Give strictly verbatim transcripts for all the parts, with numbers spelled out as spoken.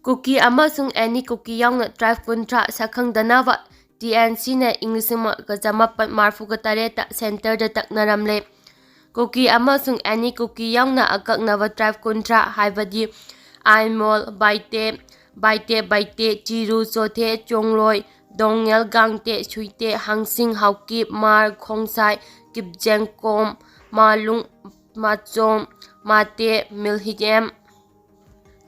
ꯀꯨꯀꯤ ꯑꯃꯁꯨꯡ ꯑꯦꯅꯤ ꯀꯨꯀꯤ ꯌꯥꯎꯅ ꯇ꯭ꯔꯥꯏꯕ ꯀꯨꯟꯊ꯭ꯔꯥ ꯁꯛꯈꯪꯗꯅꯕ ꯇꯤ ꯑꯦꯟ ꯁꯤꯅ ꯏꯪ ꯂꯤꯁꯤꯡ ꯑꯃꯒ ꯆꯃꯥꯄꯟ ꯃꯔꯤꯐꯨꯒ ꯇꯔꯦꯠꯇ ꯁꯦꯟꯇꯔꯗ ꯇꯛꯅꯔꯝꯂꯦ꯫ ꯀꯨꯀꯤ ꯑꯃꯁꯨꯡ ꯑꯦꯅꯤ ꯀꯨꯀꯤ ꯌꯥꯎꯅ ꯑꯀꯛꯅꯕ ꯇ꯭ꯔꯥꯏꯕ ꯀꯨꯟꯊ꯭ꯔꯥ, ꯍꯥꯏꯕꯗꯤ ꯑꯥꯏꯃꯣꯜ, ꯕꯥꯏꯇꯦ, ꯕꯥꯏꯇꯦ, ꯕꯥꯏꯇꯦ, ꯆꯤꯔꯨ, ꯆꯣꯊꯦ, ꯆꯣꯡꯂꯣꯏ, ꯗꯣꯡꯉꯦꯜ, ꯒꯥꯡꯇꯦ, ꯁꯨꯏꯇꯦ, ꯍꯥꯡꯁꯤꯡ, ꯍꯥꯎꯀꯤꯞ, ꯃꯥꯔ, ꯈꯣꯡꯁꯥꯏ, ꯀꯤꯞꯖꯦꯡ, ꯀꯣꯝ, ꯃꯥꯂꯨꯡ, ꯃꯥꯆꯣꯝ, ꯃꯥꯇꯦ, ꯃꯤꯜꯍꯤꯠꯑꯦꯝ,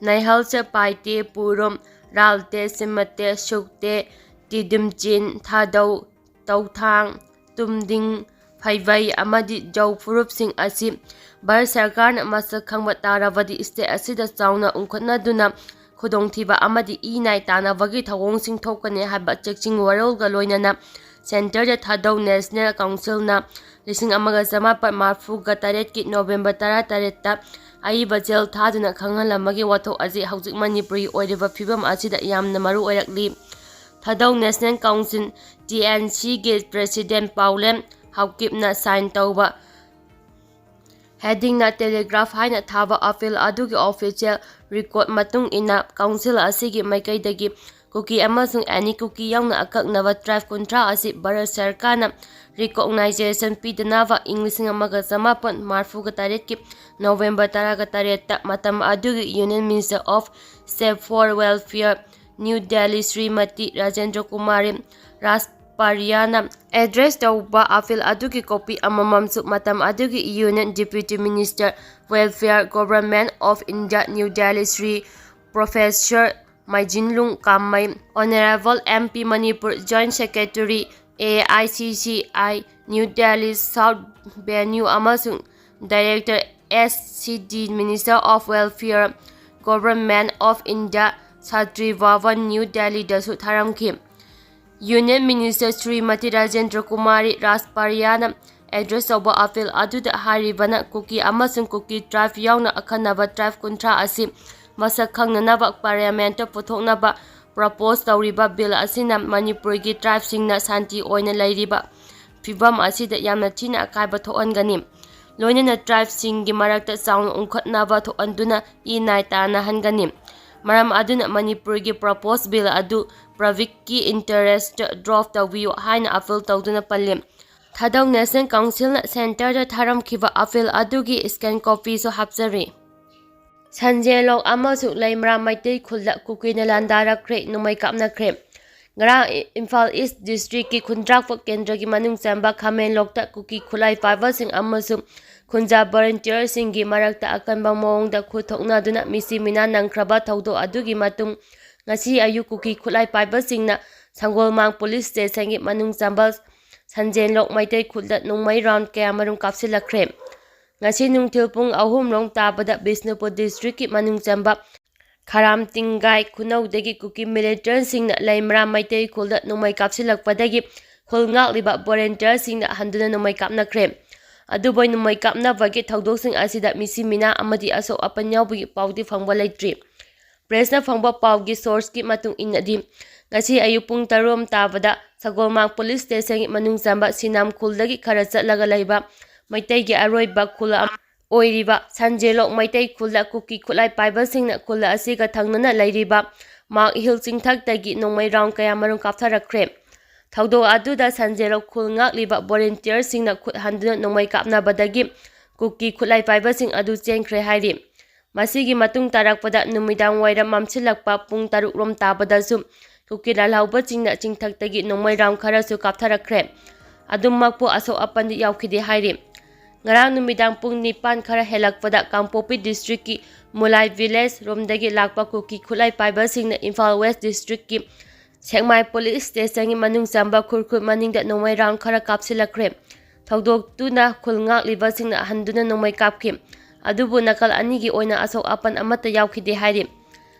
ꯅꯩꯍꯜꯁꯦ, ꯄꯥꯏꯇꯦ, ꯄꯨꯔꯨꯝ, ꯔꯥꯜꯇꯦ, ꯁꯤꯃꯇꯦ, ꯁꯨꯛꯇꯦ, ꯇꯤꯗꯤꯝꯆꯤꯟ, ꯊꯥꯗꯧ, ꯇꯧꯊꯥꯡ, ꯇꯨꯝꯗꯤꯡ, ꯐꯩꯕꯩ ꯑꯃꯗꯤ ꯖꯧ ꯐꯨꯔꯨꯞꯁꯤꯡ ꯑꯁꯤ ꯚꯥꯔꯠ ꯁꯔꯀꯥꯔꯅ ꯃꯁꯛ ꯈꯪꯕ ꯇꯥꯔꯕꯗꯤ ꯁ꯭ꯇꯦꯠ ꯑꯁꯤꯗ ꯆꯥꯎꯅ ꯎꯪꯈꯠꯅꯗꯨꯅ ꯈꯨꯗꯣꯡꯊꯤꯕ ꯑꯃꯗꯤ ꯏ ꯅꯥꯏ ꯇꯥꯅꯕꯒꯤ ꯊꯧꯑꯣꯡꯁꯤꯡ ꯊꯣꯛꯀꯅꯤ ꯍꯥꯏꯕ ꯆꯦꯛꯁꯤꯟ ꯋꯥꯔꯣꯜꯒ ꯂꯣꯏꯅꯅ ꯁꯦꯟꯇꯔꯗ ꯊꯥꯗꯧ ꯅꯦꯁꯅꯦꯜ ꯀꯥꯎꯟꯁꯤꯜꯅ ꯂꯤꯁꯤꯡ ꯑꯃꯒ ꯆꯃꯥꯄꯟ ꯃꯔꯤꯐꯨꯒ ꯇꯔꯦꯠꯀꯤ ꯅꯣꯕꯦꯝꯕꯔ ꯇꯔꯥꯇꯔꯦꯠꯇ ꯑꯏꯕ ꯖꯦꯜ ꯊꯥꯗꯨꯅ ꯈꯪꯍꯜꯂꯝꯕꯒꯤ ꯋꯥꯊꯣꯛ ꯑꯁꯤ ꯍꯧꯖꯤꯛ ꯃꯅꯤꯄꯨꯔꯒꯤ ꯑꯣꯏꯔꯤꯕ ꯐꯤꯕꯝ ꯑꯁꯤꯗ ꯌꯥꯝꯅ ꯃꯔꯨ ꯑꯣꯏꯔꯛꯂꯤ꯫ ꯊꯥꯗꯧ ꯅꯦꯁꯅꯦꯜ ꯀꯥꯎꯟꯁꯤꯜ, ꯇꯤ ꯑꯦꯟ ꯁꯤꯒꯤ ꯄ꯭ꯔꯦꯁꯤꯗꯦꯟꯠ ꯄꯥꯎꯂꯦꯝ ꯍꯥꯎꯀꯤꯞꯅ ꯁꯥꯏꯟ ꯇꯧꯕ ꯍꯦꯗꯤꯡꯅ ꯇꯦꯂꯤꯒ꯭ꯔꯥꯐ ꯍꯥꯏꯅ ꯊꯥꯕ ꯑꯄꯤꯜ ꯑꯗꯨꯒꯤ ꯑꯣꯐꯤꯁꯤꯌꯦꯜ ꯔꯦꯀꯣꯔꯗ ꯃꯇꯨꯡ ꯏꯟꯅ, ꯀꯥꯎꯟꯁꯤꯜ ꯑꯁꯤꯒꯤ ꯃꯥꯏꯀꯩꯗꯒꯤ ꯀꯨꯀꯤ ꯑꯃꯁꯨꯡ ꯑꯦꯅꯤ ꯀꯨꯀꯤ ꯌꯥꯎꯅ ꯑꯀꯛꯅꯕ ꯇ꯭ꯔꯥꯏꯕ ꯀꯨꯟꯊ꯭ꯔꯥ ꯑꯁꯤ ꯚꯥꯔꯠ ꯁꯔꯀꯥꯔꯅ ꯔꯤꯀꯣꯛꯅꯥꯏꯖꯦꯁꯟ ꯄꯤꯗꯅꯕ ꯏꯪ ꯂꯤꯁꯤꯡ ꯑꯃꯒ ꯆꯃꯥꯄꯟ ꯃꯔꯤꯐꯨꯒ ꯇꯔꯦꯠꯀꯤ ꯅꯣꯕꯦꯝꯕꯔ ꯇꯔꯥꯒ ꯇꯔꯦꯠꯇ ꯃꯇꯝ ꯑꯗꯨꯒꯤ Union Minister of State for Welfare, New Delhi, Shrimati Rajendra Kumari ꯔꯥꯖꯄꯥꯔꯤꯌꯥꯅ ꯑꯦꯗ꯭ꯔꯦꯁ ꯇꯧꯕ ꯑꯄꯤꯜ ꯑꯗꯨꯒꯤ ꯀꯣꯄꯤ ꯑꯃꯃꯝꯁꯨ ꯃꯇꯝ ꯑꯗꯨꯒꯤ Union Deputy Minister, Welfare, Government of India, New Delhi, Shri professor Maijinlung Kamei, Honourable M P, Manipur, Joint Secretary, A I C C I, New Delhi South Venue ꯑꯃꯁꯨꯡ Director, S C D, Minister of Welfare, Government of India, Shastri Bhavan, new ꯗꯦꯜꯂꯤꯗꯁꯨ ꯊꯥꯔꯝꯈꯤ꯫ Union Minister Shrimati Rajendra Kumari ꯔꯥꯖꯄꯥꯔꯤꯌꯥꯅ address ꯇꯧꯕ appeal ꯑꯗꯨꯗ ꯍꯥꯏꯔꯤꯕꯅ, ꯀꯨꯀꯤ ꯑꯃꯁꯨꯡ ꯀꯨꯀꯤ ꯇ꯭ꯔꯥꯏꯕ ꯌꯥꯎꯅ ꯑꯈꯟꯅꯕ ꯇ꯭ꯔꯥꯏꯕ ꯀꯨꯟꯊ꯭ꯔꯥ ꯑꯁꯤ ꯃꯁꯛ ꯈꯪꯅꯅꯕ ꯄꯥꯔꯂꯤꯌꯥꯃꯦꯟꯠꯇ ꯄꯨꯊꯣꯛꯅꯕ ꯄ꯭ꯔꯣꯄꯣꯖ ꯇꯧꯔꯤꯕ ꯕꯤꯜ ꯑꯁꯤꯅ ꯃꯅꯤꯄꯨꯔꯒꯤ ꯇ꯭ꯔꯥꯏꯕꯁꯤꯡꯅ ꯁꯥꯟꯇꯤ ꯑꯣꯏꯅ ꯂꯩꯔꯤꯕ ꯐꯤꯕꯝ ꯑꯁꯤꯗ ꯌꯥꯝꯅ ꯊꯤꯅ ꯑꯀꯥꯏꯕ ꯊꯣꯛꯍꯟꯒꯅꯤ꯫ ꯂꯣꯏꯅꯅ ꯇ꯭ꯔꯥꯏꯕꯁꯤꯡꯒꯤ ꯃꯔꯛꯇ ꯆꯥꯎꯅ ꯎꯪꯈꯠꯅꯕ ꯊꯣꯛꯍꯟꯗꯨꯅ ꯏ ꯅꯥꯏ ꯇꯥꯅꯍꯟꯒꯅꯤ꯫ ꯃꯔꯝ ꯑꯗꯨꯅ ꯃꯅꯤꯄꯨꯔꯒꯤ proposed bill ꯑꯗꯨ publicꯀꯤ interest drop ꯇꯧꯕꯤꯌꯨ ꯍꯥꯏꯅ appeal ꯇꯧꯗꯨꯅ ꯄꯜꯂꯤ꯫ ꯊꯥꯗꯧ National Councilꯅ centreꯗ ꯊꯥꯔꯝꯈꯤꯕ appeal ꯑꯗꯨꯒꯤ scan copyꯁꯨ ꯍꯥꯞꯆꯔꯤ꯫ ꯁꯟꯖꯦꯜꯂꯣꯛ ꯑꯃꯁꯨꯡ ꯂꯩꯃꯔꯥꯝ ꯃꯩꯇꯩ ꯈꯨꯜꯗ ꯀꯨꯀꯤꯅ ꯂꯥꯟꯗꯥꯔꯛꯈ꯭ꯔꯦ, ꯅꯣꯡꯃꯩ ꯀꯥꯞꯅꯈ꯭ꯔꯦ꯫ ꯉꯔꯥꯡ ꯏ-, ꯏꯝꯐꯥꯜ East Districtꯀꯤ ꯈꯨꯟꯗ꯭ꯔꯥꯛꯄ ꯀꯦꯟꯗ꯭ꯔꯒꯤ ꯃꯅꯨꯡ ꯆꯟꯕ ꯈꯥꯃꯦꯟꯂꯣꯛꯇ ꯀꯨꯀꯤ ꯈꯨꯠꯂꯥꯏ ꯄꯥꯏꯕꯁꯤꯡ ꯑꯃꯁꯨꯡ ꯈꯨꯟꯖꯥ volunteerꯁꯤꯡꯒꯤ ꯃꯔꯛꯇ ꯑꯀꯟꯕ ꯃꯑꯣꯡꯗ ꯈꯨꯠ ꯊꯣꯛꯅꯗꯨꯅ ꯃꯤꯁꯤ ꯃꯤꯅꯥ ꯅꯪꯈ꯭ꯔꯕ ꯊꯧꯗꯣꯛ ꯑꯗꯨꯒꯤ ꯃꯇꯨꯡ ꯉꯁꯤ ꯑꯌꯨꯛ ꯀꯨꯀꯤ ꯈꯨꯠꯂꯥꯏ ꯄꯥꯏꯕꯁꯤꯡꯅ ꯁꯪꯒꯣꯜꯃꯥꯡ police stationꯒꯤ ꯃꯅꯨꯡ ꯆꯟꯕ ꯁꯟꯖꯦꯟꯂꯣꯛ ꯃꯩꯇꯩ ꯈꯨꯜꯗ ꯅꯣꯡꯃꯩ round ꯀꯌꯥ ꯃꯔꯨꯝ ꯀꯥꯞꯁꯤꯜꯂꯛꯈ꯭ꯔꯦ꯫ ꯉꯁꯤ ꯅꯨꯡꯊꯤꯜ ꯄꯨꯡ ꯑꯍꯨꯝ ꯔꯣꯝ ꯇꯥꯕꯗ ꯕꯤꯁꯅꯨꯄꯨꯔ districtꯀꯤ ꯃꯅꯨꯡ ꯆꯟꯕ ꯈꯔꯥꯝ ꯇꯤꯡꯒꯥꯏ ꯈꯨꯅꯧꯗꯒꯤ ꯀꯨꯀꯤ militantꯁꯤꯡꯅ ꯂꯩꯃꯔꯥꯝ ꯃꯩꯇꯩ ꯈꯨꯜꯗ ꯅꯣꯡꯃꯩ ꯀꯥꯞꯁꯤꯜꯂꯛꯄꯗꯒꯤ ꯈꯨꯜ ꯉꯥꯛꯂꯤꯕ volunteerꯁꯤꯡꯅ ꯍꯟꯗꯨꯅ ꯅꯣꯡꯃꯩ ꯀꯥꯞꯅꯈ꯭ꯔꯦ꯫ ꯑꯗꯨꯕꯨ ꯅꯣꯡꯃꯩ ꯀꯥꯞꯅꯕꯒꯤ ꯊꯧꯗꯣꯛꯁꯤꯡ ꯑꯁꯤꯗ ꯃꯤꯁꯤ ꯃꯤꯅꯥ ꯑꯃꯗꯤ ꯑꯁꯣꯛ ꯑꯄꯟ ꯌꯥꯎꯕꯒꯤ ꯄꯥꯎꯗꯤ ꯐꯪꯕ ꯂꯩꯇ꯭ꯔꯤ꯫ Pressꯅ ꯐꯪꯕ ꯄꯥꯎꯒꯤ sourceꯀꯤ ꯃꯇꯨꯡ ꯏꯟꯅꯗꯤ, ꯉꯁꯤ ꯑꯌꯨꯛ ꯄꯨꯡ ꯇꯔꯨꯛ ꯇꯥꯕꯗ ꯁꯒꯣꯜꯃꯥꯡ police stationꯒꯤ ꯃꯅꯨꯡ ꯆꯟꯕ ꯁꯤꯅꯥꯝ ꯈꯨꯜꯗꯒꯤ ꯈꯔ ꯆꯠꯂꯒ ꯂꯩꯕ ꯃꯩꯇꯩꯒꯤ ꯑꯔꯣꯏꯕ ꯈꯨꯜ ꯑꯃ ꯑꯣꯏꯔꯤꯕ ꯁꯟꯖꯦꯂꯣꯛ ꯃꯩꯇꯩ ꯈꯨꯜꯗ ꯀꯨꯀꯤ ꯈꯨꯠꯂꯥꯏ ꯄꯥꯏꯕꯁꯤꯡꯅ ꯈꯨꯜ ꯑꯁꯤꯒ ꯊꯪꯅꯅ ꯂꯩꯔꯤꯕ ꯃꯥꯛ ꯍꯤꯜ ꯆꯤꯡꯊꯛꯇꯒꯤ ꯅꯣꯡꯃꯩ round ꯀꯌꯥ ꯃꯔꯨꯝ ꯀꯥꯞꯊꯔꯛꯈ꯭ꯔꯦ꯫ ꯊꯧꯗꯣꯛ ꯑꯗꯨꯗ ꯁꯟꯖꯦꯂꯣꯛ ꯈꯨꯜ ꯉꯥꯛꯂꯤꯕ volunteerꯁꯤꯡꯅ ꯈꯨꯠ ꯍꯟꯗꯨꯅ ꯅꯣꯡꯃꯩ ꯀꯥꯞꯅꯕꯗꯒꯤ ꯀꯨꯀꯤ ꯈꯨꯠꯂꯥꯏ ꯄꯥꯏꯕꯁꯤꯡ ꯑꯗꯨ ꯆꯦꯟꯈ꯭ꯔꯦ ꯍꯥꯏꯔꯤ꯫ ꯃꯁꯤꯒꯤ ꯃꯇꯨꯡ ꯇꯥꯔꯛꯄꯗ ꯅꯨꯃꯤꯗꯥꯡ ꯋꯥꯏꯔꯝ ꯃꯝꯁꯤꯜꯂꯛꯄ ꯄꯨꯡ ꯇꯔꯨꯛ ꯔꯣꯝ ꯇꯥꯕꯗꯁꯨ ꯀꯨꯀꯤ ꯂꯥꯜꯍꯧꯕꯁꯤꯡꯅ ꯆꯤꯡꯊꯛꯇꯒꯤ ꯅꯣꯡꯃꯩ round ꯈꯔꯁꯨ ꯀꯥꯞꯊꯔꯛꯈ꯭ꯔꯦ꯫ ꯑꯗꯨꯃꯛꯄꯨ ꯑꯁꯣꯛ ꯑꯄꯟꯗꯤ ꯌꯥꯎꯈꯤꯗꯦ ꯍꯥꯏꯔꯤ꯫ ꯉꯔꯥꯡ ꯅꯨꯃꯤꯗꯥꯡ ꯄꯨꯡ ꯅꯤꯄꯥꯟ ꯈꯔ ꯍꯦꯜꯂꯛꯄꯗ ꯀꯥꯡꯄꯣꯛꯄꯤ districtꯀꯤ ꯃꯨꯂꯥꯏ village ꯔꯣꯝꯗꯒꯤ ꯂꯥꯛꯄ ꯀꯨꯀꯤ ꯈꯨꯠꯂꯥꯏ ꯄꯥꯏꯕꯁꯤꯡꯅ ꯏꯝꯐꯥꯜ West Districtꯀꯤ ꯁꯦꯛꯃꯥꯏ police stationꯒꯤ ꯃꯅꯨꯡ ꯆꯟꯕ ꯈꯨꯔꯈꯨꯜ ꯃꯅꯤꯡꯗ ꯅꯣꯡꯃꯩ round ꯈꯔ ꯀꯥꯞꯁꯤꯜꯂꯛꯈ꯭ꯔꯦ꯫ ꯊꯧꯗꯣꯛꯇꯨꯅ ꯈꯨꯜ ꯉꯥꯛꯂꯤꯕꯁꯤꯡꯅ ꯍꯟꯗꯨꯅ ꯅꯣꯡꯃꯩ ꯀꯥꯞꯈꯤ꯫ ꯑꯗꯨꯕꯨ ꯅꯥꯀꯜ ꯑꯅꯤꯒꯤ ꯑꯣꯏꯅ ꯑꯁꯣꯛ ꯑꯄꯟ ꯑꯃꯠꯇ ꯌꯥꯎꯈꯤꯗꯦ ꯍꯥꯏꯔꯤ꯫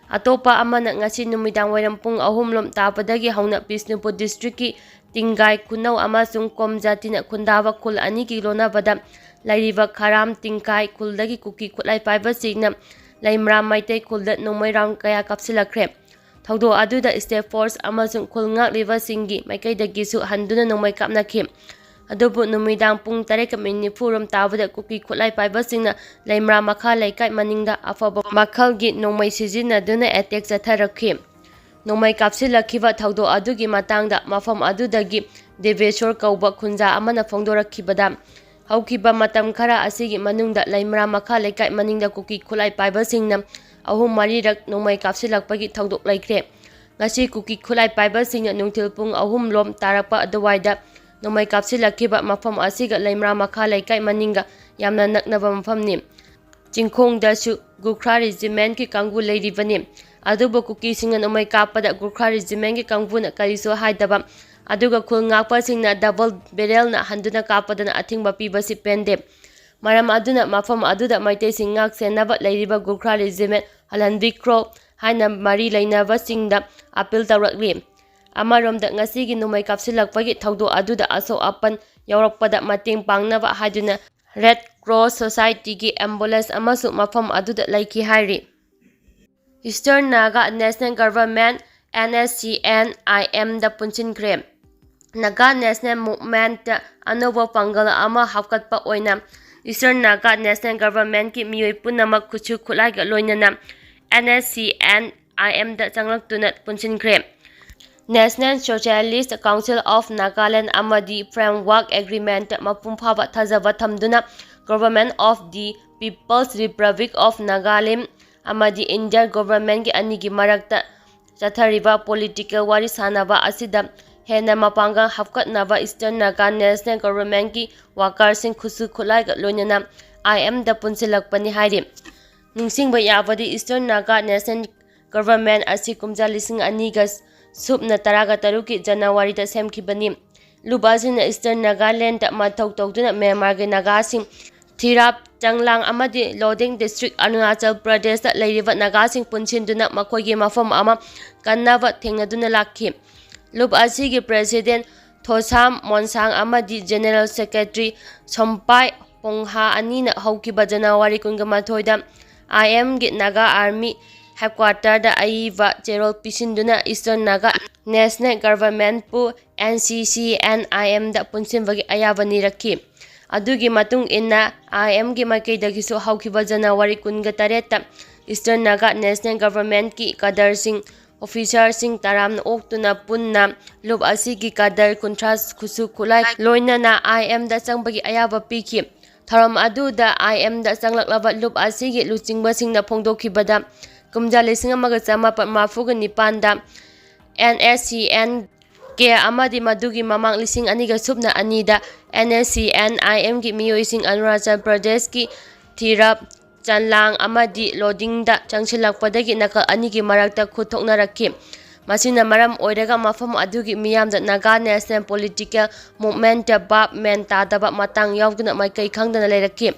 ꯑꯇꯣꯞꯄ ꯑꯃꯅ ꯉꯁꯤ ꯅꯨꯃꯤꯗꯥꯡ ꯋꯥꯏꯔꯝ ꯄꯨꯡ ꯑꯍꯨꯝ ꯂꯣꯝ ꯇꯥꯕꯗꯒꯤ ꯍꯧꯅ ꯕꯤꯁꯅꯨꯄꯨꯔ districtꯀꯤ ꯇꯤꯡꯒꯥꯏ ꯈꯨꯅꯧ ꯑꯃꯁꯨꯡ ꯀꯣꯝ ꯖꯥꯇꯤꯅ ꯈꯨꯟꯗꯥꯕ ꯈꯨꯜ ꯑꯅꯤꯒꯤ ꯂꯣꯟꯅꯕꯗ ꯂꯩꯔꯤꯕ ꯈꯔꯥꯝ ꯇꯤꯡꯒꯥꯏ ꯈꯨꯜꯗꯒꯤ ꯀꯨꯀꯤ ꯈꯨꯠꯂꯥꯏ ꯄꯥꯏꯕꯁꯤꯡꯅ ꯂꯩꯃꯔꯥꯝ ꯃꯩꯇꯩ ꯈꯨꯜꯗ ꯅꯣꯡꯃꯩ round ꯀꯌꯥ ꯀꯥꯞꯁꯤꯜꯂꯛꯈ꯭ꯔꯦ꯫ ꯊꯧꯗꯣꯛ ꯑꯗꯨꯗ state force ꯑꯃꯁꯨꯡ ꯈꯨꯜ ꯉꯥꯛꯂꯤꯕꯁꯤꯡꯒꯤ ꯃꯥꯏꯀꯩꯗꯒꯤꯁꯨ ꯍꯟꯗꯨꯅ ꯅꯣꯡꯃꯩ ꯀꯥꯞꯅꯈꯤ꯫ ꯑꯗꯨꯕꯨ ꯅꯨꯃꯤꯗꯥꯡ ꯄꯨꯡ ꯇꯔꯦꯠꯀ ꯃꯤꯅꯤꯠ ꯅꯤꯐꯨ ꯔꯣꯝ ꯇꯥꯕꯗ ꯀꯨꯀꯤ ꯈꯨꯠꯂꯥꯏ ꯄꯥꯏꯕꯁꯤꯡꯅ ꯂꯩꯃꯔꯥ ꯃꯈꯥ ꯂꯩꯀꯥꯏ ꯃꯅꯤꯡꯗ ꯑꯐꯕ ꯃꯈꯜꯒꯤ ꯅꯣꯡꯃꯩ ꯁꯤꯖꯤꯟꯅꯗꯨꯅ ꯑꯦꯇꯦꯛ ꯆꯠꯊꯔꯛꯈꯤ꯫ ꯅꯣꯡꯃꯩ ꯀꯥꯞꯁꯤꯜꯂꯛꯈꯤꯕ ꯊꯧꯗꯣꯛ ꯑꯗꯨꯒꯤ ꯃꯇꯥꯡꯗ ꯃꯐꯝ ꯑꯗꯨꯗꯒꯤ ꯗꯦꯕꯦꯁꯣꯔ ꯀꯧꯕ ꯈꯨꯟꯖꯥ ꯑꯃꯅ ꯐꯣꯡꯗꯣꯔꯛꯈꯤꯕꯗ, ꯍꯧꯈꯤꯕ ꯃꯇꯝ ꯈꯔ ꯑꯁꯤꯒꯤ ꯃꯅꯨꯡꯗ ꯂꯩꯃꯔꯥ ꯃꯈꯥ ꯂꯩꯀꯥꯏ ꯃꯅꯤꯡꯗ ꯀꯨꯀꯤ ꯈꯨꯠꯂꯥꯏ ꯄꯥꯏꯕꯁꯤꯡꯅ ꯑꯍꯨꯝ ꯃꯔꯤꯔꯛ ꯅꯣꯡꯃꯩ ꯀꯥꯞꯁꯤꯜꯂꯛꯄꯒꯤ ꯊꯧꯗꯣꯛ ꯂꯩꯈ꯭ꯔꯦ꯫ ꯉꯁꯤ ꯀꯨꯀꯤ ꯈꯨꯠꯂꯥꯏ ꯄꯥꯏꯕꯁꯤꯡꯅ ꯅꯨꯡꯊꯤꯜ ꯄꯨꯡ ꯑꯍꯨꯝ ꯂꯣꯝ ꯇꯥꯔꯛꯄ ꯑꯗꯨꯋꯥꯏꯗ ꯅꯣꯡꯃꯩ ꯀꯥꯞꯁꯤꯜꯂꯛꯈꯤꯕ ꯃꯐꯝ ꯑꯁꯤꯒ ꯂꯩꯃꯔꯥ ꯃꯈꯥ ꯂꯩꯀꯥꯏ ꯃꯅꯤꯡꯒ ꯌꯥꯝꯅ ꯅꯛꯅꯕ ꯃꯐꯝꯅꯤ꯫ ꯆꯤꯡꯈꯣꯡꯗꯁꯨ ꯒꯨꯈ꯭ꯔꯥ ꯔꯦꯖꯤꯃꯦꯟꯠꯀꯤ ꯀꯥꯡꯕꯨ ꯂꯩꯔꯤꯕꯅꯤ꯫ ꯑꯗꯨꯕꯨ ꯀꯨꯀꯤꯁꯤꯡꯅ ꯅꯣꯡꯃꯩ ꯀꯥꯞꯄꯗ ꯒꯨꯈ꯭ꯔꯥ ꯔꯦꯖꯤꯃꯦꯟꯠꯀꯤ ꯀꯥꯡꯕꯨꯅ ꯀꯔꯤꯁꯨ ꯍꯥꯏꯗꯕ, ꯑꯗꯨꯒ ꯈꯨꯜ ꯉꯥꯛꯄꯁꯤꯡꯅ ꯗꯕꯜ ꯕꯦꯔꯦꯜꯅ ꯍꯟꯗꯨꯅ ꯀꯥꯞꯄꯗꯅ ꯑꯊꯤꯡꯕ ꯄꯤꯕꯁꯤ ꯄꯦꯟꯗꯦ꯫ ꯃꯔꯝ ꯑꯗꯨꯅ ꯃꯐꯝ ꯑꯗꯨꯗ ꯃꯩꯇꯩꯁꯤꯡ ꯉꯥꯛ ꯁꯦꯟꯅꯕ ꯂꯩꯔꯤꯕ ꯒꯨꯈ꯭ꯔꯥ ꯔꯦꯖꯤꯃꯦꯟꯠ ꯍꯜꯍꯟꯕꯤꯈ꯭ꯔꯣ ꯍꯥꯏꯅ ꯃꯔꯤ ꯂꯩꯅꯕꯁꯤꯡꯗ ꯑꯄꯤꯜ ꯇꯧꯔꯛꯂꯤ꯫ ꯑꯃꯔꯣꯝꯗ ꯉꯁꯤꯒꯤ ꯅꯣꯡꯃꯩ ꯀꯥꯞꯁꯤꯜꯂꯛꯄꯒꯤ ꯊꯧꯗꯣꯛ ꯑꯗꯨꯗ ꯑꯁꯣꯛ ꯑꯄꯟ ꯌꯥꯎꯔꯛꯄꯗ ꯃꯇꯦꯡ ꯄꯥꯡꯅꯕ ꯍꯥꯏꯗꯨꯅ ꯔꯦꯗ ꯀ꯭ꯔꯣꯁ ꯁꯣꯁꯥꯏꯇꯤꯒꯤ ꯑꯦꯝꯕꯨꯂꯦꯟꯁ ꯑꯃꯁꯨ ꯃꯐꯝ ꯑꯗꯨꯗ ꯂꯩꯈꯤ ꯍꯥꯏꯔꯤ꯫ Eastern Naga National Government, N S C N I M, ꯗ ꯄꯨꯟꯁꯤꯟꯈ꯭ꯔꯦ꯫ ꯅꯥꯒꯥ ꯅꯦꯁꯅꯦꯜ ꯃꯨꯚꯃꯦꯟꯠꯇ ꯑꯅꯧꯕ ꯄꯥꯡꯒꯜ ꯑꯃ ꯍꯥꯞꯀꯠꯄ ꯑꯣꯏꯅ Eastern Naga National Government ꯀꯤ ꯃꯤꯑꯣꯏ ꯄꯨꯝꯅꯃꯛ ꯈꯨꯠꯁꯨ ꯈꯨꯠꯂꯥꯏꯒ ꯂꯣꯏꯅꯅ N S C N I M the ꯆꯪꯂꯛꯇꯨꯅ ꯄꯨꯟꯁꯤꯟꯈ꯭ꯔꯦ꯫ National Socialist Council of Nagaland ꯑꯃꯗꯤ Framework Agreement ꯃꯄꯨꯡ ꯐꯥꯕ ꯊꯥꯖꯕ ꯊꯝꯗꯨꯅ Government of the People's Republic of Nagaland ꯑꯃꯗꯤ Indian Government ꯀꯤ ꯑꯅꯤꯒꯤ ꯃꯔꯛꯇ ꯆꯠꯊꯔꯤꯕ political ꯋꯥꯔꯤ ꯁꯥꯅꯕ ꯑꯁꯤꯗ ꯍꯦꯟꯅ ꯃꯄꯥꯡꯒꯜ ꯍꯥꯞꯀꯠꯅꯕ Eastern Naga National Government ꯀꯤ worker ꯁꯤꯡ ꯈꯨꯠꯁꯨ ꯈꯨꯠꯂꯥꯏꯒ ꯂꯣꯏꯅꯅ I M ꯗ ꯄꯨꯟꯁꯤꯜꯂꯛꯄꯅꯤ ꯍꯥꯏꯔꯤ꯫ ꯅꯤꯡꯁꯤꯡꯕ ꯌꯥꯕꯗꯤ Eastern Naga National Government ꯑꯁꯤ ꯀꯨꯝꯖꯥ ꯂꯤꯁꯤꯡ ꯑꯅꯤꯒ ꯁꯨꯞꯅ ꯇꯔꯥꯒ ꯇꯔꯨꯛꯀꯤ ꯖꯅꯋꯥꯔꯤꯗ ꯁꯦꯝꯈꯤꯕꯅꯤ꯫ ꯂꯨꯞ ꯑꯁꯤꯅ Eastern Nagaland ꯗ ꯃꯊꯧ ꯇꯧꯗꯨꯅ ꯃ꯭ꯌꯥꯟꯃꯥꯔꯒꯤ ꯅꯥꯒꯥꯁꯤꯡ ꯊꯤꯔꯥꯞ, ꯆꯪꯂꯥꯡ ꯑꯃꯗꯤ ꯂꯣꯗꯤꯡ district ꯑꯔꯨꯅꯥꯆꯜ ꯄ꯭ꯔꯗꯦꯁꯇ ꯂꯩꯔꯤꯕ ꯅꯥꯒꯥꯁꯤꯡ ꯄꯨꯟꯁꯤꯟꯗꯨꯅ ꯃꯈꯣꯏꯒꯤ ꯃꯐꯝ ꯑꯃ ꯀꯟꯅꯕ ꯊꯦꯡꯅꯗꯨꯅ ꯂꯥꯛꯈꯤ꯫ ꯂꯨꯞ ꯑꯁꯤꯒꯤ president ꯊꯣꯁꯥꯝ ꯃꯣꯟꯁꯥꯡ ꯑꯃꯗꯤ general secretary ꯁꯣꯝꯄꯥꯏ ꯄꯣꯡꯍꯥ ꯑꯅꯤꯅ ꯍꯧꯈꯤꯕ ꯖꯅꯋꯥꯔꯤ ꯀꯨꯟꯒ ꯃꯥꯊꯣꯏꯗ I M ꯒꯤ Naga Army ꯍꯦꯗꯀ꯭ꯋꯥꯇꯔꯗ ꯑꯏꯕ ꯆꯦꯔꯣꯜ ꯄꯤꯁꯤꯟꯗꯨꯅ Eastern Naga National Governmentꯄꯨ N C C N I Mꯗ ꯄꯨꯟꯁꯤꯟꯕꯒꯤ ꯑꯌꯥꯕ ꯅꯤꯔꯛꯈꯤ꯫ ꯑꯗꯨꯒꯤ ꯃꯇꯨꯡ ꯏꯟꯅ I Mꯒꯤ ꯃꯥꯏꯀꯩꯗꯒꯤꯁꯨ ꯍꯧꯈꯤꯕ ꯖꯅꯋꯥꯔꯤ ꯀꯨꯟꯒ ꯇꯔꯦꯠꯇ Eastern Naga National Governmentꯀꯤ cadreꯁꯤꯡ, officerꯁꯤꯡ ꯇꯔꯥꯝꯅ ꯑꯣꯛꯇꯨꯅ ꯄꯨꯟꯅ ꯂꯨꯞ ꯑꯁꯤꯒꯤ cadre ꯀꯨꯟꯊ꯭ꯔꯥ ꯈꯨꯠꯁꯨ ꯈꯨꯠꯂꯥꯏ ꯂꯣꯏꯅꯅ I Mꯗ ꯆꯪꯕꯒꯤ ꯑꯌꯥꯕ ꯄꯤꯈꯤ꯫ ꯊꯧꯔꯝ ꯑꯗꯨꯗ I Mꯗ ꯆꯪꯂꯛꯂꯕ ꯂꯨꯞ ꯑꯁꯤꯒꯤ ꯂꯨꯆꯤꯡꯕꯁꯤꯡꯅ ꯐꯣꯡꯗꯣꯛꯈꯤꯕꯗ, ꯀꯨꯝꯖꯥ ꯂꯤꯁꯤꯡ ꯑꯃꯒ ꯆꯃꯥꯄꯟ ꯃꯔꯤꯐꯨꯒ ꯅꯤꯄꯥꯟꯗ N S C N K ꯑꯃꯗꯤ ꯃꯗꯨꯒꯤ ꯃꯃꯥꯡ ꯂꯤꯁꯤꯡ ꯑꯅꯤꯒ ꯁꯨꯞꯅ ꯑꯅꯤꯗ N S C N I Mꯒꯤ ꯃꯤꯑꯣꯏꯁꯤꯡ ꯑꯔꯨꯅꯥꯆꯜ ꯄ꯭ꯔꯗꯦꯁꯀꯤ ꯊꯤꯔꯞ, ꯆꯟꯂꯥꯡ ꯑꯃꯗꯤ ꯂꯣꯗꯤꯡꯗ ꯆꯪꯁꯤꯜꯂꯛꯄꯗꯒꯤ ꯅꯥꯀꯜ ꯑꯅꯤꯒꯤ ꯃꯔꯛꯇ ꯈꯨꯠ ꯊꯣꯛꯅꯔꯛꯈꯤ꯫ ꯃꯁꯤꯅ ꯃꯔꯝ ꯑꯣꯏꯔꯒ ꯃꯐꯝ ꯑꯗꯨꯒꯤ ꯃꯤꯌꯥꯝꯗ Naga National Political Movementꯇ ꯚꯥꯞ ꯃꯦꯟ ꯇꯥꯗꯕ ꯃꯇꯥꯡ ꯌꯥꯎꯗꯨꯅ ꯃꯥꯏꯀꯩ ꯈꯪꯗꯅ ꯂꯩꯔꯛꯈꯤ꯫